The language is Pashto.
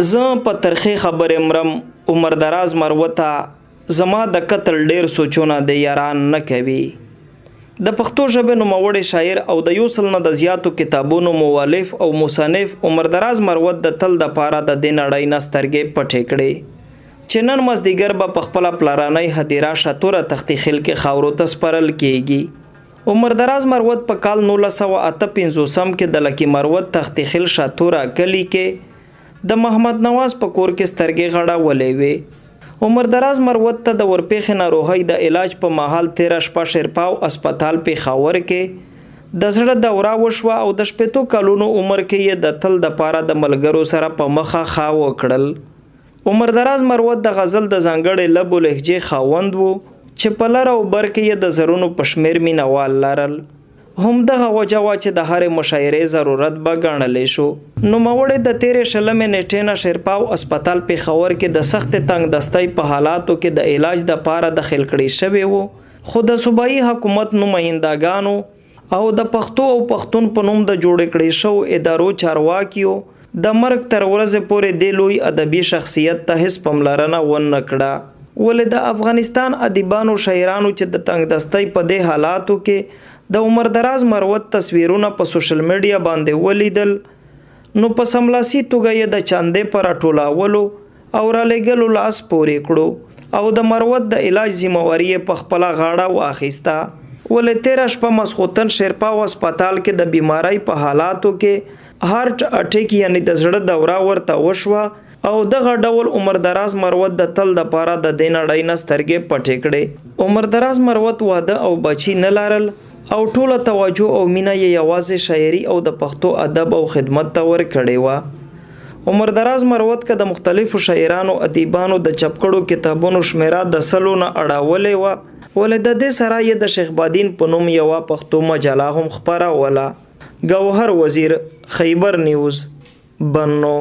زه په ترخې خبرې مرم عمر دراز مروته، زما د قتل ډیر سوچونه د یاران نه کوي. د پښتو ژبې نوموړی شاعر او د یو سل نه د زیاتو کتابونو مولف او مصنف عمر دراز مروت د تل د پاره د دې نړۍ نه سترګې پټې کړې چې نن مازدیګر به په خپله پلرنۍ هدیره شاتوره تختي خیل کې خاورو ته سپارل کیږي. عمر دراز مروت په کال 1958 کې د لکي مروت تختي خیل شاتوره کلي کې د محمد نواز په کور کې سترګې غړولې وې. عمر دراز مروت ته د ورپېښې ناروغۍ د علاج په مهال تېره شپه شیرپاو اسپتال پېښور کې د زړه دوره وشوه او د 60 کلونو عمر کې یې د تل دپاره د ملګرو سره په مخه ښه وکړل. عمر دراز مروت د غزل د ځانګړې لب و لهجې خاوند و چې په لر او بر کې یې د زرونو په شمېر مینهوال لرل. هم دغه وجه وه چې د هرې مشاعرې ضرورت به ګڼلی شو. نوموړی د تېرې 20مې نېټې نه شیرپاو اسپتال پېښور کې د سختې تنګ دستۍ په حالاتو کې د علاج دپاره داخل کړی شوی و، خو د صوبایي حکومت نمایندګانو او د پښتو او پښتون په نوم د جوړې کړی شوو ادارو چارواکیو د مرګ تر ورځې پورې دې لوی ادبي شخصیت ته هېڅ پاملرنه ونه کړه. ولې د افغانستان ادیبانو شاعرانو چې د تنګ دستۍ په دې حالاتو کې د عمر دراز مروت تصویرونه په سوشل میډیا باندې ولیدل، نو په سملاسي توګه یې د چاندې په راټولولو او رالېږلو لاس پورې کړو او د مروت د علاج ذمهواري یې په خپله غاړه واخیسته. ولې تېره شپه مسخوتن شیرپاو اسپتال کې د بیمارۍ په حالاتو کې هارټ اټیک یعنی د زړه دوره ورته وشوه او دغه ډول عمر دراز مروت د تل دپاره د دې نړۍ نه سترګې پټې کړې. عمر دراز مروت واده او بچي نه لرل او ټوله توجه او مینه یې یوازې شاعري او د پښتو ادب او خدمت ته ورکړې وه. عمر دراز مروت که د مختلفو شاعرانو ادیبانو د چاپ کړو کتابونو شمېره د 100 نه اړولې وه، ولې د دې سره یې د شیخ بادین په نوم یوه پښتو مجله هم خپروله. ګوهر وزیر، خیبر نیوز، بنو.